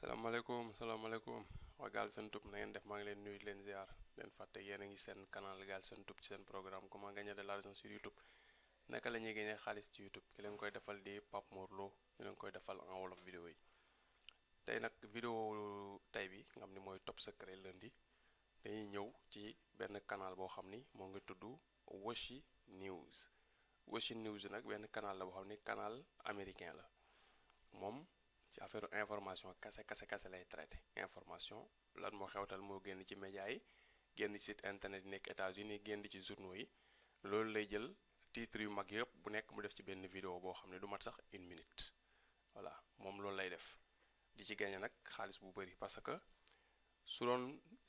salaamaaleykum waa Galsen tub na ngeen def maa ngi leen nuyu leen ziar leen fàtte yéen a ngi seen canal Galsen tub ci seen programme comment gagner de l'argent sur YouTube naka la ñuy gagner xaalis ci YouTube ki leen koy defal di Pape Morlo ki leen koy defal en wolof vidéo yi tey nag vidéo tey bi nga xam ni mooy top secret lundi dañuy ñëw ci benn canal boo xam ni moo ngi tudd WOLOF News nag benn canal la boo xam ni canal américain la moom ci affaire information kase lay traité information lan moo xewtal moo génn ci média yi génn ci site internet yi nekk États-Unis génn ci journaux yi loolu lay jël titre yu mag yëpp bu nekk mu def ci benn vidéo boo xam ne du mat sax 1 minute voilà moom loolu lay def di ci gagné nag xaalis bu bëri parce que su doon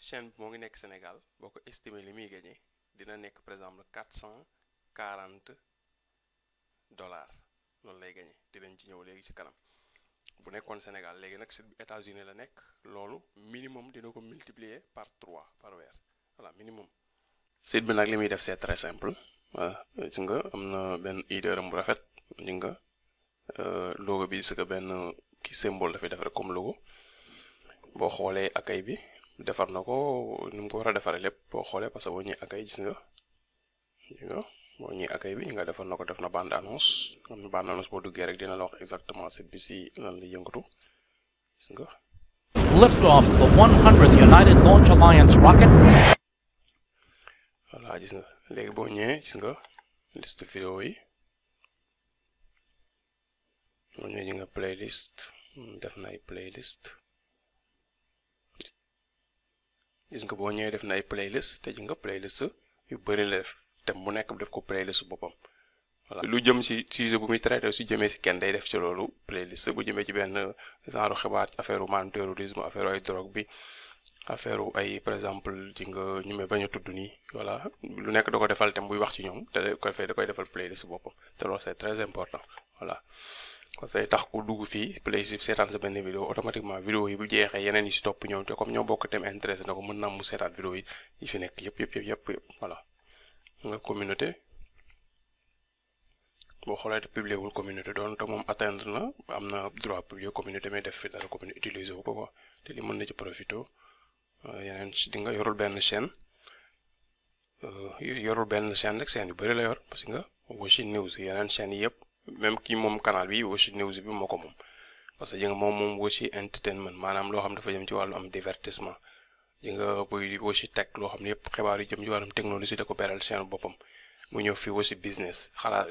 chaîne bi moo ngi nekk Sénégal boo ko estimé li muy gagné dina nekk par exemple $440 loolu lay gagné dinañ ci ñëw léegi ci kanam. bu nekkoon Sénégal léegi nag site bi États-Unis la nekk loolu minimum dina ko multiplier par 3 par weer voilà minimum. site bi nag li muy def c'est très simple gis nga am na benn idée bu rafet gis nga logo bi c'est que benn ki symbole dafay def rek comme logo boo xoolee accueil bi defar na ko ni mu ko war a defaree lépp boo xoolee parce que boo ñëwee accueil gis nga boo ñëwee accueil bi nga defar na ko def na bande annonce am na bande annonce boo duggee rek dina la wax exactement site bi si lan la yëngatu gis nga. Lift off the 100th United Launch Alliance rocket. voilà gis nga léegi boo ñëwee gis nga liste vidéo yi boo ñëwee gis nga playlist def na ay playlist gis nga boo ñëwee def na ay playlist te gis nga playlist yu bëri la def thème bu nekk def ko playlist boppam voilà lu jëm ci sujet bu muy traité su jëmee ci kenn day def ci loolu playlist bu jëmee ci benn genre xibaar affaire u terrorisme affaire ay drogue bi affaire ay par exemple ci nga ñu may bañ a tudd nii voilà lu nekk da ko defal thème buy wax ci ñoom te da koy defal playlist boppam te loolu c'est très important voilà parce que tax ku dugg fii playlist seetaan sa benn vidéo automatiquement vidéo yi bu jeexee yeneen yi ci topp ñoom te comme ñoo bokk thème intéressé na ko mën na mu seetaan vidéo yi fi nekk yëpp voilà nga communauté boo xoolee te publier wul communauté doon te moom atteindre na am na droit publier communauté mais def fi dara communauté utiliser wu ko quoi te li mën na ci profité yeneen di nga yorul benn chaîne rek chaîne yu bëri la yor parce que nga WOLOF News yeneen chaîne yi yëpp même kii moom canal bi WOLOF News bi moo ko moom parce que ji nga moom WOLOF entertainment maanaam loo xam dafa jëm ci wàllu am divertissement ji nga buy WOLOF tech loo xam ne yëpp xibaar yu jëm ci wàllum technologie da ko beral chaîne boppam mu ñëw fi WOLOF business xalaat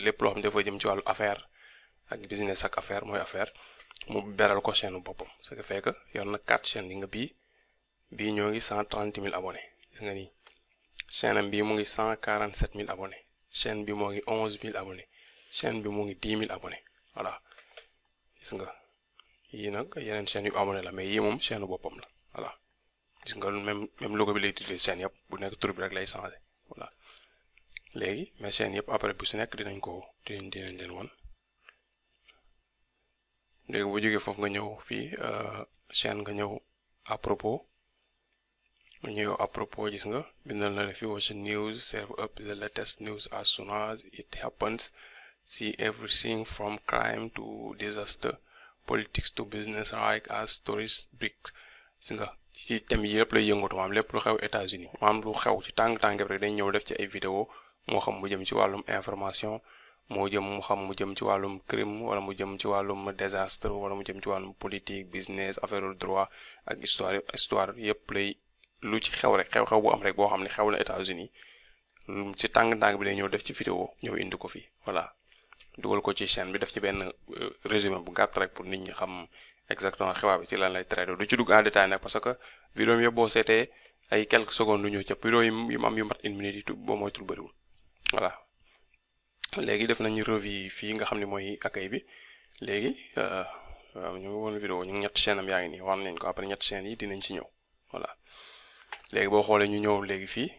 lépp loo xam ne dafa jëm ci wàllu affaire ak business ak affaire mooy affaire mu beral ko chaîne boppam ce qui fait que yor na 4 chaînes yi nga bii ñoo ngi 130 000 abonnés gis nga nii chaîne am bii mu ngi 147 000 abonnés chaîne bi moo ngi 11 000 abonnés chaîne bi mu ngi 10 000 abonnés voilà gis nga yii nag yeneen chaîne yu abonné la mais yii moom chaîne boppam la voilà gis nga même logo bi lay utiliser chaîne yëpp bu nekk tur bi rek lay changer voilà léegi mais chaîne yëpp après bu si nekk dinañ leen won léegi bu jógee foofu nga ñëw fii chaîne nga ñëw à propos gis nga bindal na la fi WOLOF News serve up the latest news as soon as it happens see everything from crime to disaster politics to business right as stories break gis nga ci thème yi yëpp lay yëngatu maam lépp lu xew États-Unis maam lu xew ci tàng rek dañ ñëw def ci ay vidéo moo xam mu jëm ci wàllum information mu jëm ci wàllum crime wala mu jëm ci wàllum désastre wala mu jëm ci wàllum politique business affaire droit ak histoire yëpp lay lu ci xew rek xew-xew bu am rek boo xam ne xew na États-Unis ci tàng bi lay ñëw def ci vidéo ñëw indi ko fii voilà dugal ko ci chaîne bi def ci benn résumé bu gàtt rek pour nit ñi xam exactement xibaar bi ci lan lay traité du ci dugg en détail nag parce que vidéo yëpp boo seetee ay quelques secondes lu ñëw ca vidéo yi mu am yu mat 1 minute yi boo moytul bëriwul voilà léegi def nañu revue fii nga xam ne mooy accueil bi léegi waaw ñu ngi woon vidéo ñu ngi ñett chaîne am yaa ngi nii war nañ ko après ñett chaîne yi dinañ ci ñëw voilà léegi boo xoolee ñu ñëw léegi fii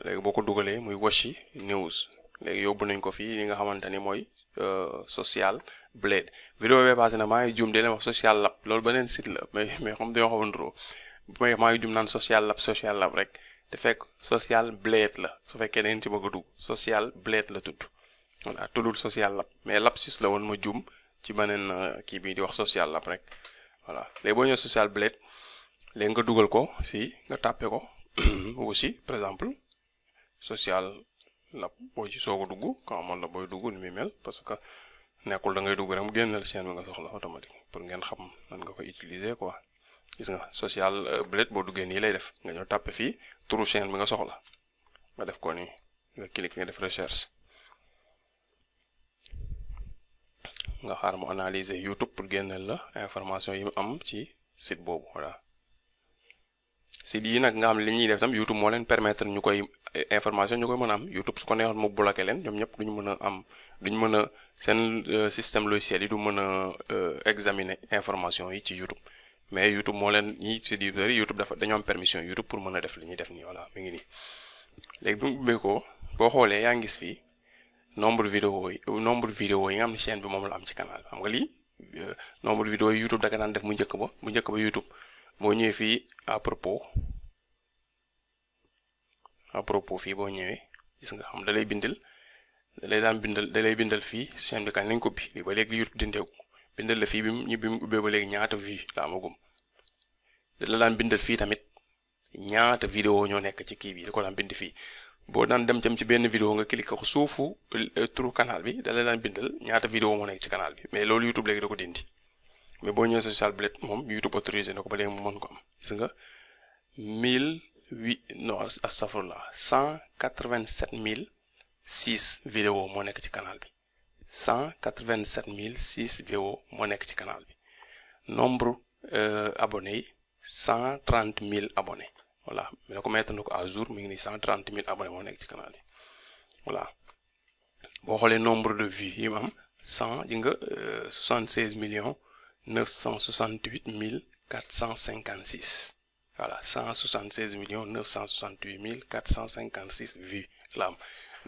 léegi boo ko dugalee muy WOLOF News léegi yóbbu nañ ko fii li nga xamante ni mooy social blade vidéo bee passé na maa ngi juum di leen wax social lab loolu beneen site la mais xam dañoo xaw a nduroo maa ngi juum naan social lab rek te fekk social blade la su fekkee da ngeen ci bëgg a dugg social blade la tudd voilà tuddul social lab mais lapsus la woon ma juum ci beneen kii bi di wax social lab rek voilà léegi boo ñëw social blade léegi nga dugal ko fii nga tàppe ko aussi par exemple social la boo ci soog a dugg ka amoon la booy dugg ni muy mel parce que nekkul da ngay dugg rek mu génnal chaîne bi nga soxla automatique pour ngeen xam nan nga koy utiliser quoi gis nga social blade boo duggee nii lay def nga ñëw tàppe fii turu chaîne bi nga soxla nga def ko nii nga cliquer nga def recherche nga xaar mu analyser YouTube pour génneel la information yi mu am ci site boobu voilà site yi nag nga xam li ñuy def tam YouTube moo leen permettre ñu koy information ñu koy mën a am YouTube su ko neexoon mu bloqué leen ñoom ñëpp duñu mën a am duñu mën a seen système logiciel yi du mën a examiner information yi ci YouTube mais YouTube moo leen ñi ci di bëri YouTube dafa dañoo am permission YouTube pour mën a def li ñuy def nii voilà mi ngi nii léegi bu mu ubbee ko boo xoolee yaa ngi gis fii nombre vidéo yi nga xam ne chaîne bi moom la am ci canal bi xam nga lii nombre vidéo yi YouTube da nga daan def bu njëkk ba YouTube boo ñëwee fii à propos fii boo ñëwee gis nga xam da lay bindal fii chaîne bi kañ lañ ko ubbi lii ba léegi li YouTube dindeeku bindal la fii bi mu ubbee ba léegi ñaata vue la amagum da la daan bindal fii tamit ñaata vidéo ñoo nekk ci kii bi da ko daan bind fii boo daan dem ci benn vidéo nga cliquer ko suufu turu canal bi da la daan bindal ñaata vidéo moo nekk ci canal bi mais loolu YouTube léegi da ko dindi mais boo ñëwee social blade moom YouTube autorisé na ko ba léegi mu mën ko am gis nga 187 006 vidéo moo nekk ci canal bi 187 006 vidéo moo nekk ci canal bi nombre abonnés yi 130 000 abonnés voilà mais ko mettre na ko à jour mi ngi nii 130 000 abonnés moo nekk ci canal bi voilà boo xoolee nombre de vues yi mu am 76 968 456 voilà 176 968 456 vues la am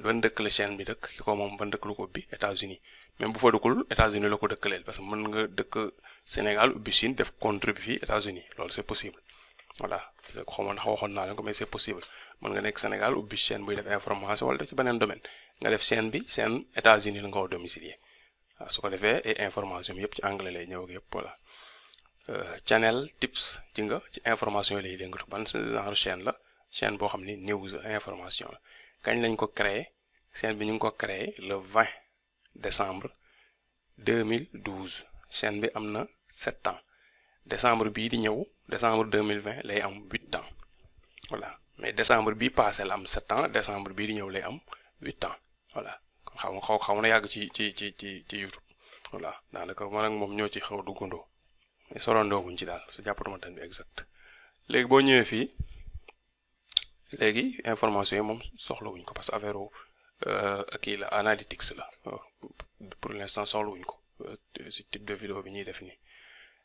ban dëkk la chaîne bi dëkk ki ko moom ban dëkk lu ko ubbi États-Unis même bu fa dëkkul États-Unis la ko dëkkaleel parce que mën nga dëkk Sénégal ubbi Chine def compte bi fii États-Unis loolu c'est possible voilà xaw ma ndax waxoon naa leen ko mais c'est possible mën nga nekk Sénégal ubbi chaîne buy def information wala def ci beneen domaine nga def chaîne bi chaîne États-Unis la nga ko domicilier waaw su ko defee ay information bi yëpp ci anglais lay ñëw ak yëpp voilà channel tips ci nga ci information yi lay yëngatu ban genre chaîne boo xam ni news information la kañ lañ ko créé chaîne bi ñu ngi ko créé le 20 décembre 2012 chaîne bi am na 7 ans décembre bii di ñëw décembre 2020 lay am 8 ans voilà mais décembre bii passé la am 7 ans décembre bii di ñëw lay am 8 ans voilà xaw na yàgg ci YouTube voilà daanaka man ak moom ñoo ci xaw duggandoo mais sorondoo wuñ ci daal su jàppatuma tan bi exact léegi boo ñëwee fii léegi information yi moom soxlawuñ ko parce que affaire kii la analytics la pour l'instant soxlawuñ ko si type de vidéo bi ñuy def nii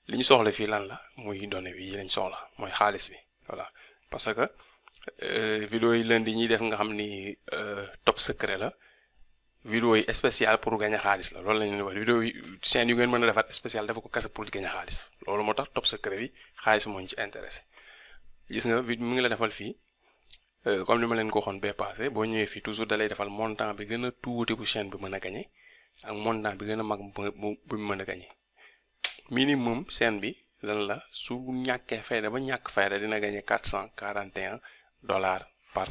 li ñu soxla fii lan la muy données bi yi lañ soxla mooy xaalis bi voilà parce que vidéo yi leen di ñuy def nga xam ni top secret la vidéo yi spécial pour gagner xaalis la loolu lañ leen wax vidéo yi chaîne yu ngeen mën a defar spécial dafa ko kase pour gagner xaalis loolu moo tax top secret bi xaalis moo ñu ci intéressé gis nga mu ngi la defal fii comme li ma leen ko waxoon bee passé boo ñëwee fii toujours da lay defal montant bi gën a tuuti bu chaîne bi mën a gagner ak montant bi gën a mag bu mën a gagner minimum chaîne bi lan la su ñàkkee fayda ba ñàkk fayda dina gagner $441 par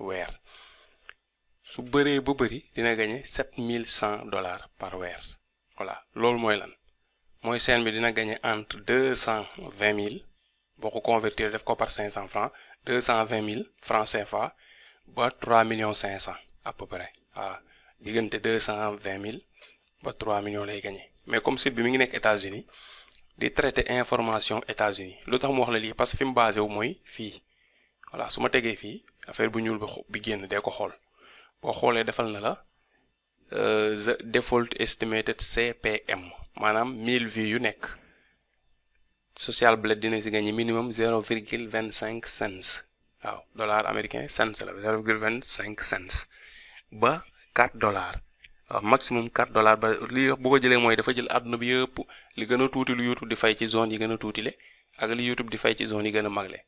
weer su bëree ba bëri dina gagner $7100 par weer voilà loolu mooy lan mooy chaîne bi dina gagner entre 220 000 boo ko convertir def ko par 500 francs 220 000 francs CFA ba 3 500 000 à peu près waaw diggante 220 000 ba 3 millions lay gagner mais comme site bi mi ngi nekk États-Unis di traiter information États-Unis lu tax mu wax la lii parce que fi mu basé wu mooy fii voilà su ma tegee fii affaire bu ñuul bi génn dee ko xool boo xoolee defal na la the default estimated CPM maanaam 1000 vues yu nekk social blade dina si gagné minimum 0,25 cents waaw dollar américain cents la 0,25 cents ba $4 maximum $4 ba li bu ko jëlee mooy dafa jël àdduna bi yëpp li gën a tuuti lu YouTube di fay ci zone yi gën a tuuti le ak li YouTube di fay ci zone yi gën a magle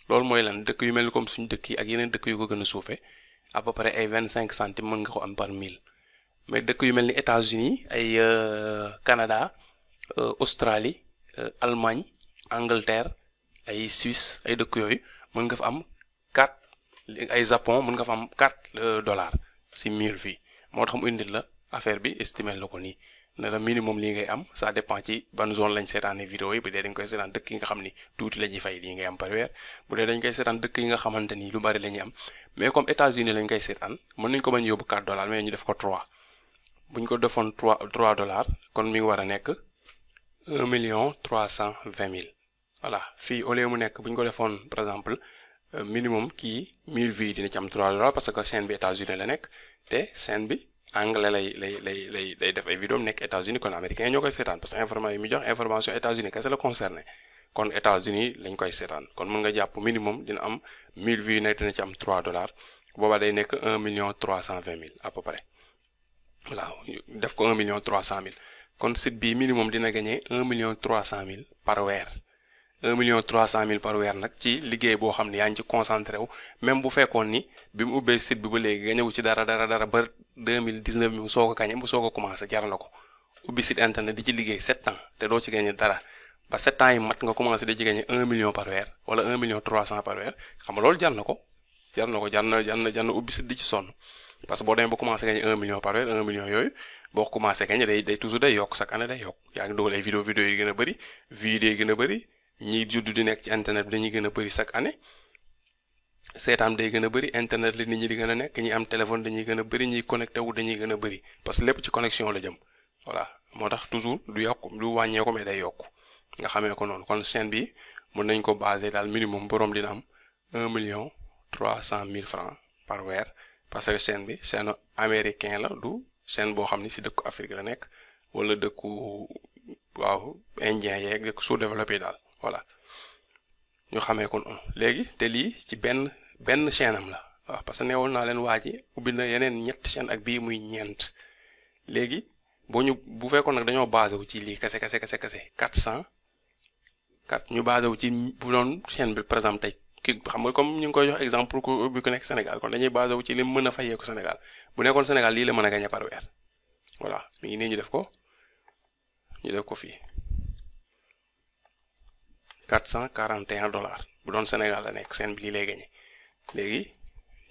loolu mooy lan dëkk yu mel ni comme suñu dëkk yi ak yeneen dëkk yu ko gën a suufe à peu près ay 25 centimes mën nga ko am par 1000 mais dëkk yu mel ni États-Unis ay Canada Australie Allemagne, Angleterre, ay Suisse, ay dëkk yooyu mën nga fa am 4 ay Japon mën nga fa am 4 dollars si 1000 fii moo tax mu indil la affaire bi estimé la ko nii ne la minimum lii ngay am ça dépend ci ban zone lañ seetaane vidéo yi bu dee dañ koy seetaan dëkk yi nga xam ni tuuti la ñuy fay lii ngay am par weer bu dee dañ koy seetaan dëkk yi nga xamante ni lu bari la ñuy am mais comme États-Unis lañ koy seetaan mën nañ ko bañ yóbbu 4 dollars mais ñu def ko 3 buñ ko defoon 3 dollars kon mi ngi war a nekk 1 320 000 voilà fii au lieu mu nekk buñ ko defoon par exemple minimum kii 1000 vues dina ci am 3 dollars parce que chaîne bi États-Unis la nekk te chaîne bi anglais lay def ay vidéo nekk États-Unis kon américain yi ñoo koy seetaan parce que information yi mu jox information États-Unis kese la concerné kon États-Unis lañ koy seetaan kon mën nga jàpp minimum dina am 1000 vues nekk dina ci am 3 dollars boobaa day nekk 1 320 000 à peu près voilà def ko 1 300 000 kon site bi minimum dina gagné 1 300 000 par weer 1 300 000 par weer nag ci liggéey boo xam ne yaa ngi ci concentré wu même bu fekkoon ni bi mu ubbee site bi ba léegi gañewu ci dara ba 2019 bi mu soog a gañe mu soog a commencé jar na ko ubbi site internet di ci liggéey 7 ans te doo ci gañe dara ba 7 ans yi mat nga commencé di ci gañe 1 million par weer wala 1 300 000 par weer xam nga loolu jar na ko ubbi site di ci sonn parce que boo demee ba commencé gañe 1 million par weer 1 million yooyu boo commencé gañe day toujours day yokk chaque année day yokk yaa ngi dugal ay vidéo yi gën a bëri vues yi gën a bëri ñi juddu di nekk ci internet bi dañuy gën a bëri chaque année seetaan day gën a bëri internet li nit ñi di gën a nekk ñi am téléphone dañuy gën a bëri ñiy connecté wu dañuy gën a bëri parce que lépp ci connexion la jëm voilà moo tax toujours du yokk du wàññeeku mais day yokk nga xamee ko noonu kon chaîne bi mën nañ ko basé daal minimum borom dina am 1 300 000 francs par weer parce que chaîne bi chaîne américain la du chaîne boo xam ni si dëkku Afrique la nekk wala dëkku waaw indien yeeg dëkku sous-développé daal voilà ñu xamee kon léegi te lii ci benn chaîne am la waaw parce que neewoon naa leen waa ji ubbi na yeneen 3 chaîne ak bii muy 4 léegi bu fekkoon nag dañoo basé wu ci lii kese 400 ñu basé wu ci bu doon chaîne bi par exemple tey ki xam nga comme ñu ngi koy jox exemple pour ko ubbi ko nekk Sénégal kon dañuy basé wu ci li mën a fayee ko Sénégal bu nekkoon Sénégal lii la mën a gagné par weer voilà mi ngi nii ñu def ko fii 441 dollars bu doon Sénégal la nekk chaîne bi lii lay gagné léegi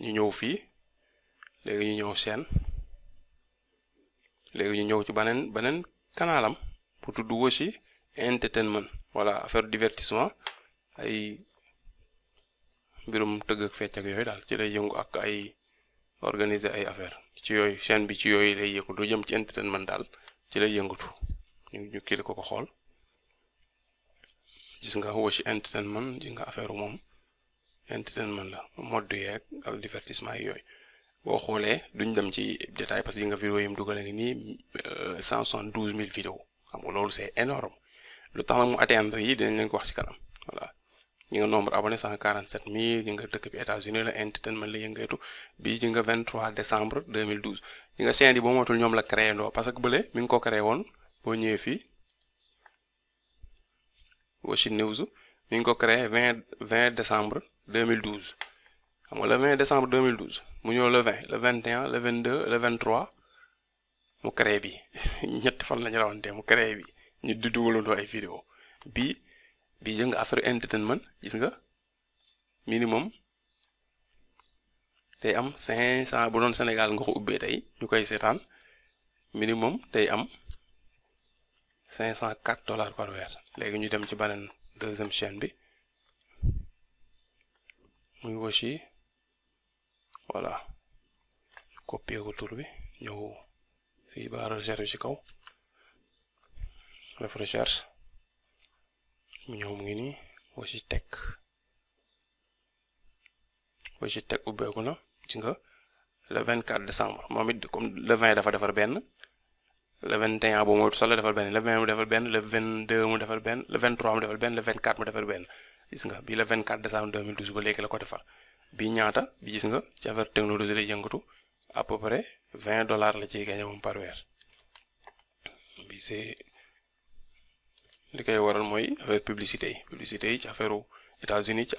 ñu ñëw fii léegi ñu ñëw chaîne léegi ñu ñëw ci beneen kanalam bu tudd aussi entertainment voilà affaire divertissement ay mbirum tëgg ak fecc ak yooyu daal ci lay yëngu ak ay organiser ay affaire ci yooyu chaîne bi ci yooyu lay yëngu du jëm ci entertainment daal ci lay yëngatu ñu kii ko xool gis nga aussi entertainment gis nga affaire moom entertainment la mode yeeg ak divertissement yi yooyu boo xoolee duñ dem ci détail parce que yi nga vidéo yi mu dugale ngi nii 172 000 vidéos xam nga loolu c'est énorme lu tax nag mu atteindre yi dinañ leen ko wax ci kanam voilà ñi nga nombre abonné 147 000 ñi nga dëkk bi États-Unis la entertainment la yëngatu bii ci nga 23 décembre 2012 ñi nga chaîne yi boo mootul ñoom la créé ndoo parce que bële mi ngi ko créé woon boo ñëwee fii Watch News mi ngi ko créé 20 décembre 2012 xam nga le 20 décembre 2012 mu ñëw le 20 le 21 le 22 le 23 mu créé bi ñetti fan lañu rawante mu créé bi ñu di dugalandoo ay vidéo bii jël nga affaire entertainment gis nga minimum day am 500 bu doon Sénégal nga ko ubbee tey ñu koy seetaan minimum day am 504 dollars par weer léegi ñu dem ci beneen deuxième chaîne bi muy aussi voilà copier ko tur bi ñëw fii ba recherche ci kaw def recherche mu ñëw mu ngi nii aussi tech ubbeeku na ci nga le 24 décembre moom it comme le 20 dafa defar benn le 21 boobu mooy sax la defar benn le 20 mu defar benn le 22 mu defar benn le 23 mu defar benn le 24 mu defar benn gis nga bii le 24 décembre 2012 ba léegi la ko defar bii ñaata bi gis nga ci affaire technologie lay yëngatu à peu près 20 dollars la ciy gagné moom par weer bi c'est li koy waral mooy affaire publicité yi ci affaire États-Unis ci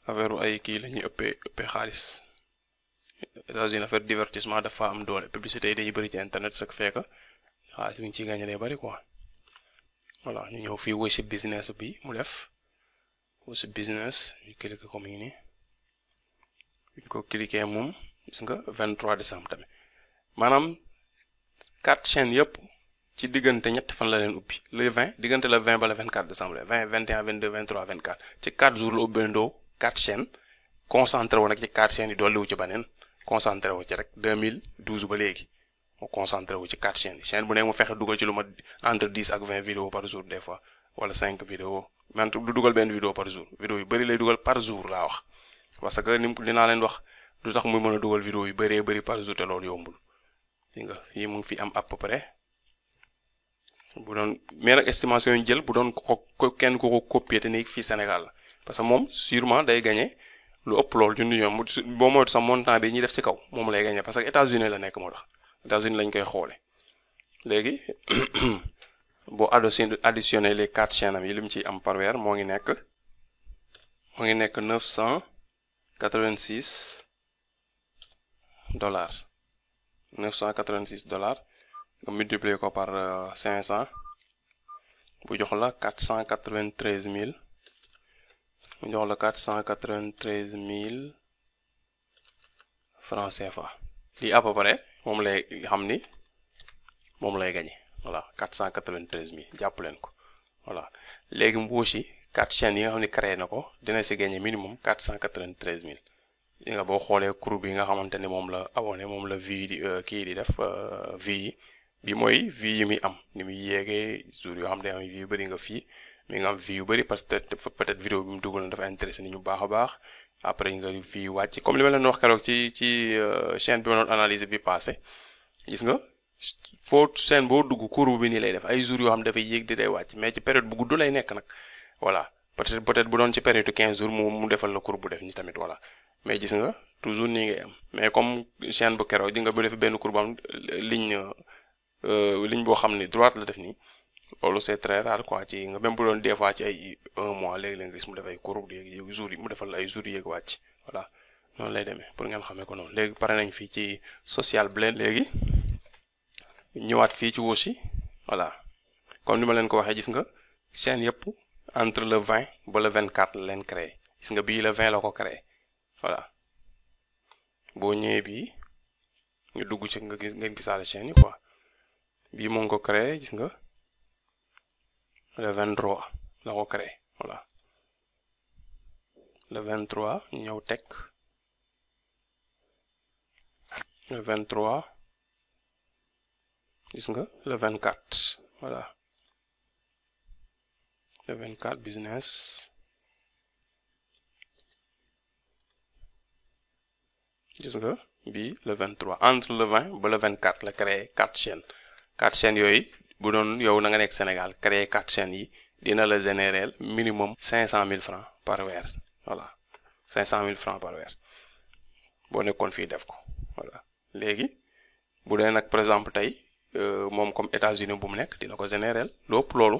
affaire ay kii la ñuy ëppee xaalis États-Unis affaire divertissement dafa am doole publicité yi day bëri ci internet ce qui fait que xaalis bi ñu ciy gagné day bari quoi. voilà ñu ñëw fii worship business bi mu def worship business ñu cliquer ko mu ngi nii ñu ko cliquer moom gis nga 23 décembre tamit maanaam 4 chaînes yëpp ci diggante ñett fan la leen ubbi le 20 diggante le 20 ba le 24 décembre 20 21 22 23 24 ci 4 jours la ubbendoo 4 chaînes concentré wu nag ci 4 chaînes yi dolliwu ci beneen concentré wu ci rek 2012 ba léegi mu concentré wu ci 4 chaînes yi chaîne bu ne mu fexe dugal ci lu ma entre 10 ak 20 vidéos par jour des fois wala 5 vidéos man du dugal benn vidéo par jour vidéo yu bëri lay dugal par jour laa wax parce que ni dinaa leen wax du tax muy mën a dugal vidéo yu bëree bëri par jour te loolu yombul li nga fii mu ngi fi am à peu près bu doon mais nag estimation yu jël bu doon ko kenn ko copier te ni fii Sénégal la parce que moom sûrement day gagné lu ëpp loolu junni ñoom boo moytu sax montant bi ñuy def ci kaw moom lay gagné parce que États-Unis la nekk moo tax États-Unis lañ koy xoole léegi boo additionné les 4 chaînes am yi li mu ciy am par weer moo ngi nekk 986 dollars 986 dollars nga multiplier ko par 500 bu jox la 493 000 mu jox la 493 000 francs CFA lii à peu près moom lay xam ni moom lay gagné voilà 493 000 jàpp leen ko voilà léegi mbuusi 4 chaînes yi nga xam ne créé na ko dina si gagné minimum 493 000 li nga boo xoolee groupe yi nga xamante ni moom la abonné moom la vie di kii di def vie yi bi mooy vie yi muy am ni muy yéegee jour yoo xam ne am vie yu bëri nga fii mi nga am vie yu bëri parce que peut-être vidéo bi mu dugal na dafa intéressé ni ñu baax a baax après nga vie wàcc comme li ma leen wax keroog ci chaîne bi ma doon analyser bi passé gis nga foo chaîne boo dugg courbe bi nii lay def ay jours yoo xam dafay yéeg di day wàcc mais ci période bu gudd lay nekk nag voilà peut-être bu doon ci période 15 jours mu defal la courbe bu def ni tamit voilà mais gis nga toujours nii ngay am mais comme chaîne bu keroog di nga bu def benn courbe am ligne boo xam ne droite la def nii loolu c'est très rare quoi ci nga même bu doon des fois ci ay 1 mois léegi-léeg nga gis mu def ay courbe yéeg jours yi mu defal ay jours yéeg wàcc voilà noonu lay demee pour ngeen xamee ko noonu léegi pare nañ fii ci social blend léegi ñëwaat fii ci wosi voilà comme ni ma leen ko waxee gis nga chaîne yëpp entre le 20 ba le 24 la leen créé gis nga bii le 20 la ko créé voilà boo ñëwee bii ñu dugg ci nga gis ngeen gisaale chaîne yi quoi bii moo ngi ko créé gis nga le 23 la ko créé voilà le 23 ñu ñëw teg le 23 gis nga le 24 voilà le 24 business gis nga bii le 23 entre le 20 ba le 24 la créé 4 chaînes yooyu bu doon yow na nga nekk Sénégal créé 4 chaînes yi dina la générer minimum 500 000 francs par weer voilà 500 000 francs par weer boo nekkoon fii def ko voilà léegi bu dee nag par exemple tey moom comme États-Unis bu mu nekk dina ko générer lépp loolu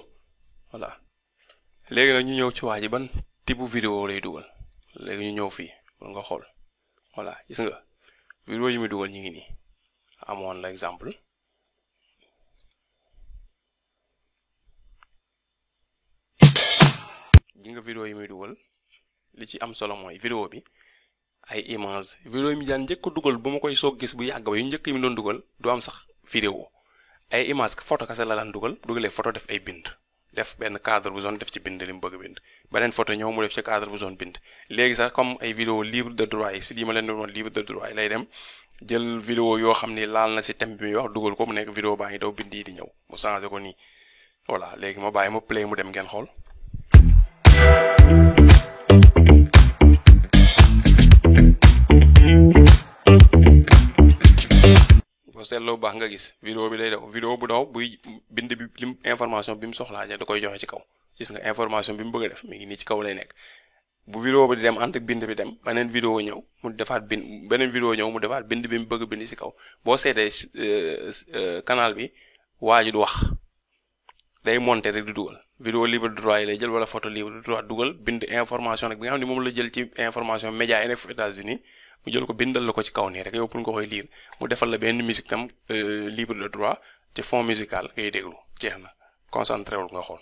voilà léegi nag ñu ñëw ci waa ji ban type vidéo lay dugal léegi ñu ñëw fii pour nga xool voilà gis nga vidéo yi muy dugal ñu ngi nii amoon la exemple ji nga vidéo yi muy dugal li ci am solo mooy vidéo bi ay image vidéo yi mi daan njëkk a dugal ba ma koy soog gis bu yàgg ba yu njëkk yi mu doon dugal du am sax vidéo ay image photo kase la daan dugalee photo def ay bind def benn cadre bu zone def ci bind li mu bëgg bind beneen photo ñëw mu def ci cadre bu zone bind léegi sax comme ay vidéo libre de droit yi si lii ma leen doon libre de droit yi lay dem jël vidéo yoo xam ni laal na si thème bi muy wax dugal ko mu nekk vidéo baa ngi daw bind yi di ñëw mu changé ko nii voilà léegi ma bàyyi ma play mu dem ngeen xool boo seetloo baax nga gis vidéo bi day daw vidéo bu daw buy bind bi lim information bi mu soxlaa da koy joxe ci kaw gis nga information bi mu bëgg a def mi ngi nii ci kaw lay nekk bu vidéo bi di dem entre bind bi dem beneen vidéo ñëw mu defaat beneen vidéo ñëw mu defaat bind bi mu bëgg bind ci kaw boo seetee canal bi waa ji du wax day monter rek di dugal vidéo libre de droit yi lay jël wala photo libre de droit dugal bind information rek bi nga xam ne moom la jël ci information média yi nekk fu États-Unis mu jël ko bindal la ko ci kaw nii rek yow pour nga koy lire mu defal la benn musique tam libre de droit ci fond musical ngay déglu jeex na concentré wul nga xool.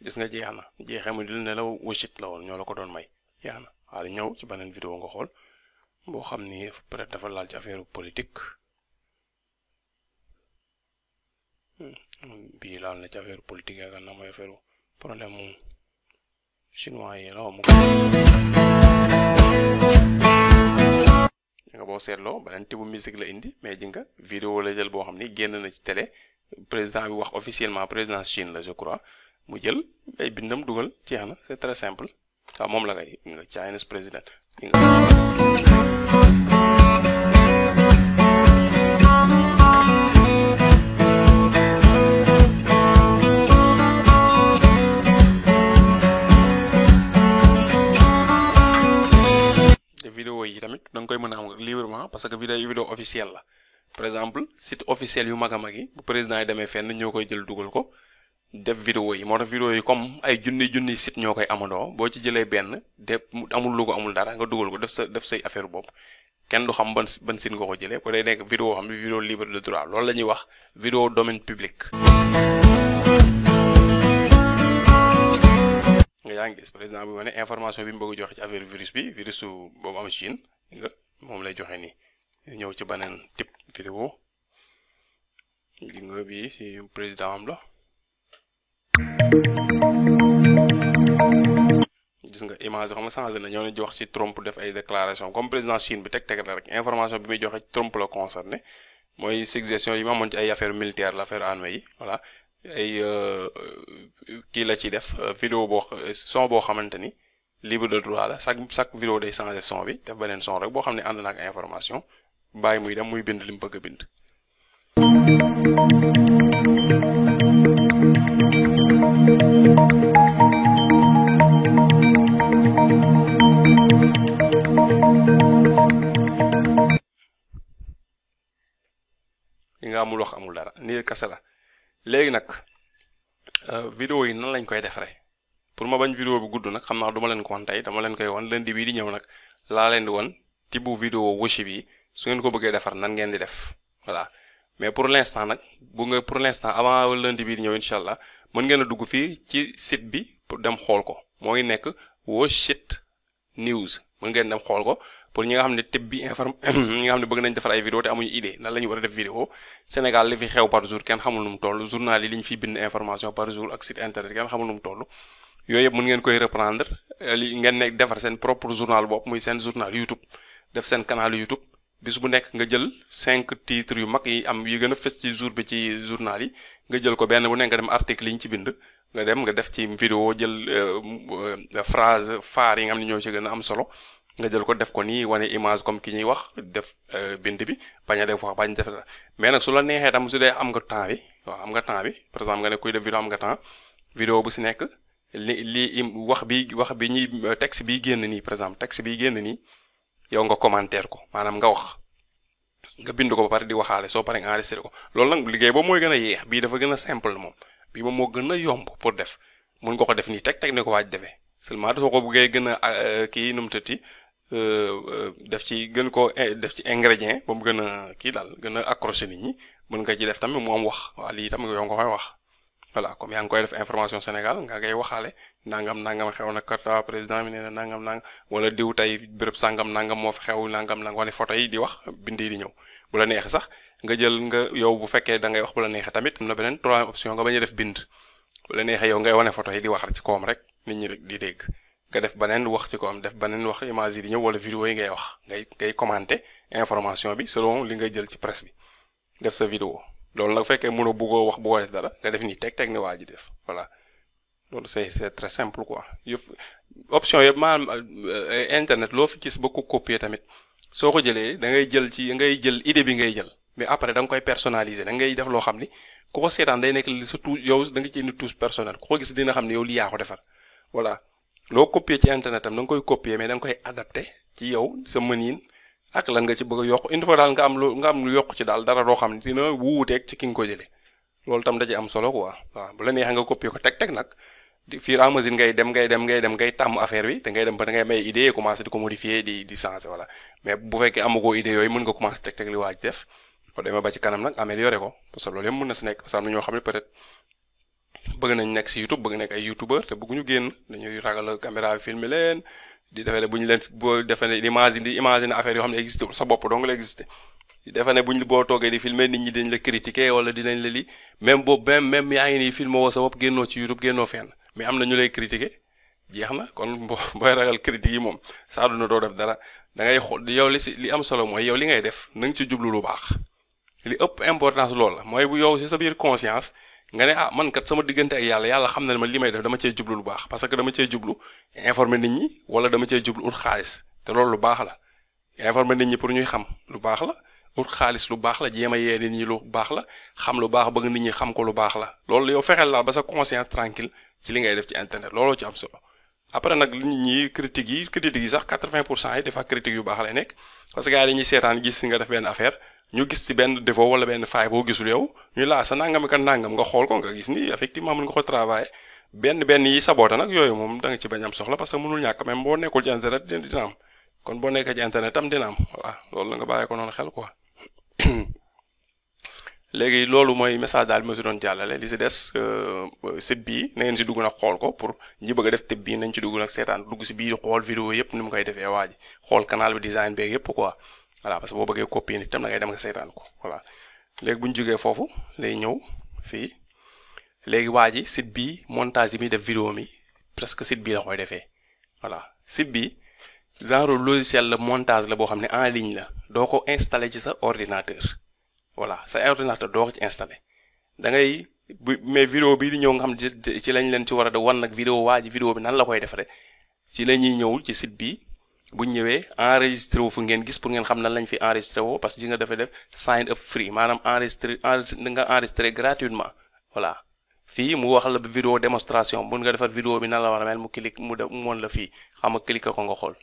gis nga jeex na jeexee mu dil ne la worship la woon ñoo la ko doon may jeex na waaye ñëw ci beneen vidéo nga xool boo xam ni peut-être dafa laal ci affaire politique bii laal na ci affaire politique yaakaar naa mooy affaire problème mu chinois yi la mu nga boo seetloo beneen type musique la indi mais ji nga vidéo la jël boo xam ni génn na ci télé président bi wax officiellement président Chine la je crois mu jël ay bindam dugal jeex na c'est très simple waaw moom la kay nga Chinese président vidéo yi tamit da nga koy mën a am librement parce que vidéo officielle la par exemple site officiel yu mag a mag yi bu président yi demee fenn ñoo koy jël dugal ko def vidéo yi moo tax vidéo yi comme ay junni site ñoo koy amandoo boo ci jëlee benn def amul logo amul dara nga dugal ko def say affaire bopp kenn du xam ban site nga ko jëlee ko day nekk vidéo xam ne vidéo libre de droit loolu la ñuy wax vidéo domaine public. nga yaa ngi gis président bi ma ne information bi mu bëgg joxe ci affaire virus boobu am Chine nga moom lay joxe nii ñëw ci beneen type vidéo gi nga bi ci président am la gis nga image xam nga changé na ñëw na jox ci Trump def ay déclaration comme président Chine bi teg la rek information bi muy joxe ci Trump la concerné mooy suggestion yi ma amoon ci ay affaire militaire l'affaire armée yi voilà ay kii la ci def vidéo boo son boo xamante ni libre de droit la chaque vidéo day changer son bi def beneen son rek boo xam ne ànd na ak information bàyyi muy dem muy bind li mu bëgg a bind. li nga amul wax amul dara nii kase la. léegi nag vidéo yi nan lañ koy defaree pour ma bañ vidéo bi gudd nag xam naa duma leen ko wan tey dama leen koy wan lundi bii di ñëw nag laa leen di wan tibu vidéo worship yi su ngeen ko bëggee defar nan ngeen di def voilà mais pour l'instant nag pour l'instant avant lundi bii di ñëw incha allah mën ngeen a dugg fii ci site bi pour dem xool ko moo ngi nekk worship news mën ngeen dem xool ko pour ñi nga xam ne tib bi ñi nga xam ne bëgg nañ defar ay vidéo te amuñu idée nan la ñu war a def vidéo Sénégal li fi xew par jour kenn xamul nu mu toll journal yi li ñu fiy bind information par jour ak site internet kenn xamul nu mu toll yooyu yëpp mën ngeen koy reprendre li ngeen nekk defar seen propre journal bopp muy seen journal YouTube def seen canal YouTube bis bu nekk nga jël 5 titres yu mag yi am yu gën a fës ci jour bi ci journal yi nga jël ko benn bu nekk nga dem article yi ñu ci bind nga dem nga def ci vidéo jël phrase phare yi nga xam ne ñoo ci gën a am solo nga jël ko def ko nii wane image comme ki ñuy wax def bind bi bañ a def wax bañ def mais nag su la neexee tam su dee am nga temps bi waaw am nga temps bi par exemple nga ne kuy def vidéo am nga temps vidéo bu si nekk li wax bi ñuy texte bi génn nii par exemple texte bi génn nii yow nga commentaire ko maanaam nga wax nga bind ko ba pare di waxaale soo paree nga enregistré ko loolu nag liggéey boobu mooy gën a yéex bii dafa gën a simple moom bii moom moo gën a yomb pour def mun nga ko def nii teg ne ko waaj defee seulement soo ko buggee gën a kii nu mu tëtti def ci ingrédient ba mu gën a kii daal gën a accroché nit ñi mën nga ci def tamit mu am wax waa lii tam yow nga koy wax voilà comme yaa ngi koy def information Sénégal nga ngay waxaale nangam xew na kata président bi nee na nangam wala diw tey béréb sangam nangam moo fi xew nangam wane photo yi di wax bind yi di ñëw bu la neexee sax nga jël nga yow bu fekkee da ngay wax bu la neexee tamit am na beneen troisième option nga bañ a def bind bu la neexee yow ngay wane photo yi di wax ci koom rek nit ñi di dégg nga def beneen wax ci koom def beneen wax image yi di ñëw wala vidéo yi ngay wax ngay commenter information bi selon li ngay jël ci presse bi def sa vidéo loolu nag fekkee mënoo bëggoo def dara nga def nii teg ne waa ji def voilà loolu c'est très simple quoi option yëpp maanaam internet loo fi gis ba ko copier tamit soo ko jëlee da ngay jël idée bi ngay jël mais après da nga koy personnaliser da ngay def loo xam ni ku ko seetaan day nekk li sa touche yow da nga ci indi touche personnel ku ko gis dina xam ne yow li yaa ko defar voilà loo copier ci internet am da nga koy copier mais da nga koy adapté ci yow sa mënin ak lan nga ci bëgg a yokk il faut daal nga am lu yokk ci daal dara loo xam ne dina wuuteeg ci ki nga ko jëlee loolu tam da ci am solo quoi waaw bu la neexee nga copier ko teg nag di fur et à mesure ngay dem tàmm affaire bi te ngay dem ba da ngay may idée commencer di ko modifier di changer voilà mais bu fekkee amagoo idée yooyu mën nga commencer teg li waaj def ko demee ba ci kanam nag améliorer ko parce que loolu yëpp mën na si nekk parce que am na ñoo xam ne peut-être bëgg nañ nekk si YouTube bëgg nekk ay youtubeur te bëgguñu génn dañuy ragal caméra bi filmer leen di defee ne bu ñu leen boo defee ne imaginer affaire yoo xam ne existé sa bopp dong la existé di defee ne boo toogee di filmer nit ñi dañ la critiquer wala dinañ la lii même boobu même yaa ngi nii filmer woo sa bopp génnoo ci YouTube génnoo fenn mais am na ñu lay critiquer jeex na kon booy ragal critique yi moom saa duna doo def dara da ngay xool yow li am solo mooy yow li ngay def na nga ci jublu lu baax li ëpp importance loolu la mooy bu yow ci sa biir conscience nga ne man kat sama diggante ak yàlla xam na ne ma li may def dama cee jublu lu baax parce que dama cee jublu informer nit ñi wala dama cee jublu ut xaalis te loolu lu baax la informer nit ñi pour ñuy xam lu baax la ut xaalis lu baax la jéem a yee nit ñi lu baax la xam lu baax bëgg nit ñi xam ko lu baax la loolu yow fexeel la ba sa conscience tranquille ci li ngay def ci internet looloo ci am solo après nag nit ñi critiques yi sax 80% yi des fois critiques yu baax lay nekk parce que gars yi dañuy seetaan gis si nga def benn affaire ñu gis ci benn défaut wala benn faille boo gisul yow ñu laa sa nangam nga xool ko nga gis ni effectivement mën nga ko travailler benn yi saboota nag yooyu moom da nga ci bañ am soxla parce que mënul ñàkk même boo nekkul ci internet dina am kon boo nekkee ci internet tam dina am voilà loolu la nga bàyyi ko noonu xel quoi léegi loolu mooy message daal ma si doon jàllale li si des site bii na ngeen si dugg nag xool ko pour ñi bëgg a def tëb bii nañ ci dugg nag seetaan dugg si biir xool vidéo yëpp ni mu koy defee waa ji xool canal bi design beeg yëpp quoi voilà parce que boo bëggee copier nit tam da ngay dem nga seetaan ko voilà léegi bu ñu jógee foofu lay ñëw fii léegi waa ji site bii montage yi muy def vidéo mi presque site bii la koy defee voilà site bi genre logiciel la montage la boo xam ne en ligne la doo ko installer ci sa ordinateur voilà sa ordinateur doo ko ci installer da ngay mais vidéo bii di ñëw nga xam ci lañ leen ci war a wan nag vidéo waa ji vidéo bi nan la koy defaree ci la ñuy ñëw ci site bi bu ñëwee enregistré wu fu ngeen gis pour ngeen xam nan lañ fi enregistré woo parce que ji nga def sign up free maanaam nga enregistré gratuitement voilà fii mu wax la vidéo démonstration mun nga defar vidéo bi nan la war a mel mu clique mu mën la fii xam nga cliquer ko nga xool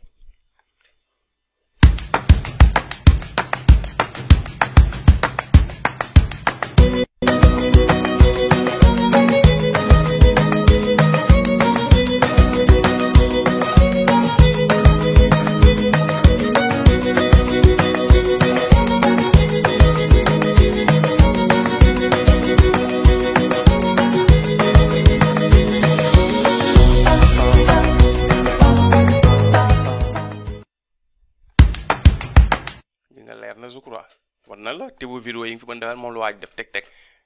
war na la tibu vidéo yi nga fi mën defal moom la waaj def teg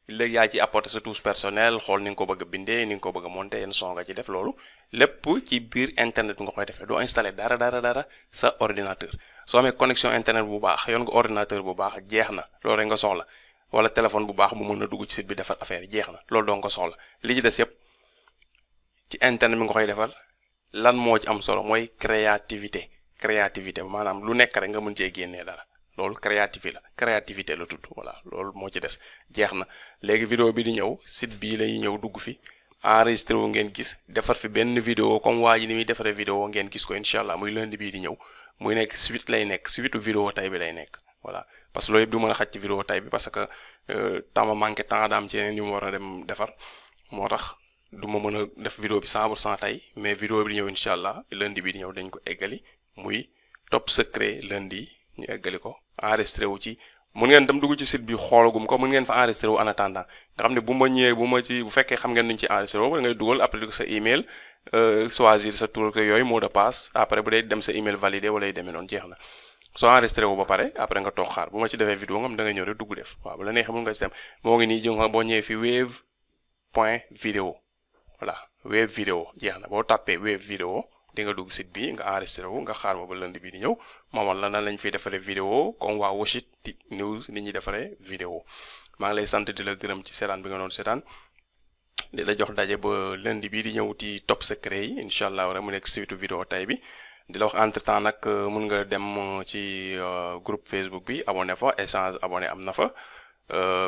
léegi yaa ci apporter sa touche personnelle xool ni nga ko bëgg a bindee ni nga ko bëgg a monter yenn son nga ci def loolu lépp ci biir internet nga koy defee doo installer dara sa ordinateur soo amee connexion internet bu baax yoon nga ordinateur bu baax jeex na loolu rek nga soxla wala téléphone bu baax bu mën a dugg ci site bi defar affaire jeex na loolu doo nga ko soxla li ci des yëpp ci internet bi nga koy defar lan moo ci am solo mooy créativité maanaam lu nekk rek nga mën cee génnee dara loolu créativité la tudd voilà loolu moo ci des jeex na léegi vidéo bi di ñëw site bii lay ñëw dugg fi enregistré wu ngeen gis defar fi benn vidéo comme waa ji ni muy defaree vidéo ngeen gis ko incha allah muy lundi bii di ñëw muy nekk suite vidéo tay bi lay nekk voilà parce que loolu yëpp du mën a xaj ci vidéo tay bi parce que temps ma manqué temps daam ci yeneen yu mu war a dem defar moo tax du ma mën a def vidéo bi 100% tey mais vidéo bi di ñëw incha allah lundi bii di ñëw dañ ko eggali muy top secret lundi ñu eggali ko enregistré wu ci mun ngeen dem dugg ci site bi xoolagum ko mun ngeen fa enregistré wu en attendant nga xam ne bu ma ñëwee bu fekkee xam ngeen nuñ ci enregistré wu da ngay dugal après du sa email choisir sa tour yooyu mot de passe après bu dee dem sa email validé wala yu demee noonu jeex na soo enregistré wu ba pare après nga toog xaar bu ma ci defee vidéo nga xam da nga ñëw rek dugg def waaw bu la neexee mun nga ci dem moo ngi nii jëng boo ñëwee fi wave.video voilà wave vidéo jeex na boo tàppee wave vidéo di nga dugg site bi nga enregistré wu nga xaar ma ba lundi bi di ñëw moomal la nan lañ fiy defaree vidéo comme waa Washit News ni ñuy defaree vidéo maa ngi lay sant di la gërëm ci seetaan bi nga doon seetaan di la jox daje ba lundi bi di ñëw ci top secret yi incha allah rek mu nekk suite vidéo tay bi di la wax entre temps nag mun nga dem ci groupe Facebook bi abonné fa échange abonné am na fa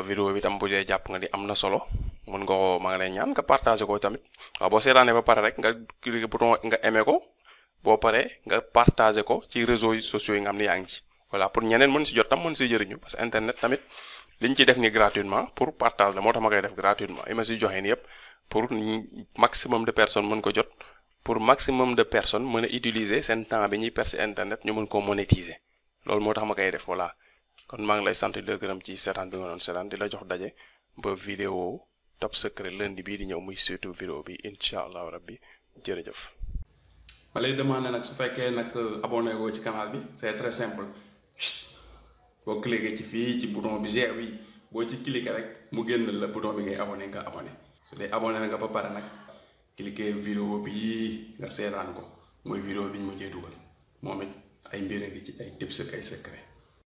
vidéo bi tam bu dee jàpp nga di am na solo mun nga ko maa ngi lay ñaan nga partagé ko tamit waaw boo seetaanee ba pare rek nga cliquer bouton nga aimé ko boo paree nga partagé ko ci réseaux sociaux yi nga xam ne yaa ngi ci voilà pour ñeneen mën si jot tam mën si jëriñu parce que internet tamit liñ ci def ni gratuitement pour partage la moo tax ma koy def gratuitement yi ma si joxe ni yëpp pour maximum de personnes mën ko jot pour maximum de personnes mën a utiliser seen temps bi ñuy percer internet ñu mën koo monétiser loolu moo tax ma koy def voilà kon maa ngi lay sant di la gërëm ci seetaan bi nga doon seetaan di la jox daje ba vidéo top secret lundi bii di ñëw muy surtout vidéo bi incha allahu rabbi jërëjëf. ma lay demander nag su fekkee nag abonné woo ci canal bi c'est très simple boo cliquer ci fii ci bouton bi G wi boo ci cliquer rek mu génn la bouton bi ngay abonné nga abonné su dee abonné nga ba pare nag cliquer vidéo bi nga seetaan ko mooy vidéo bi ñu mujjee dugal moom it ay mbir a ngi ci ay tips ak ay secret.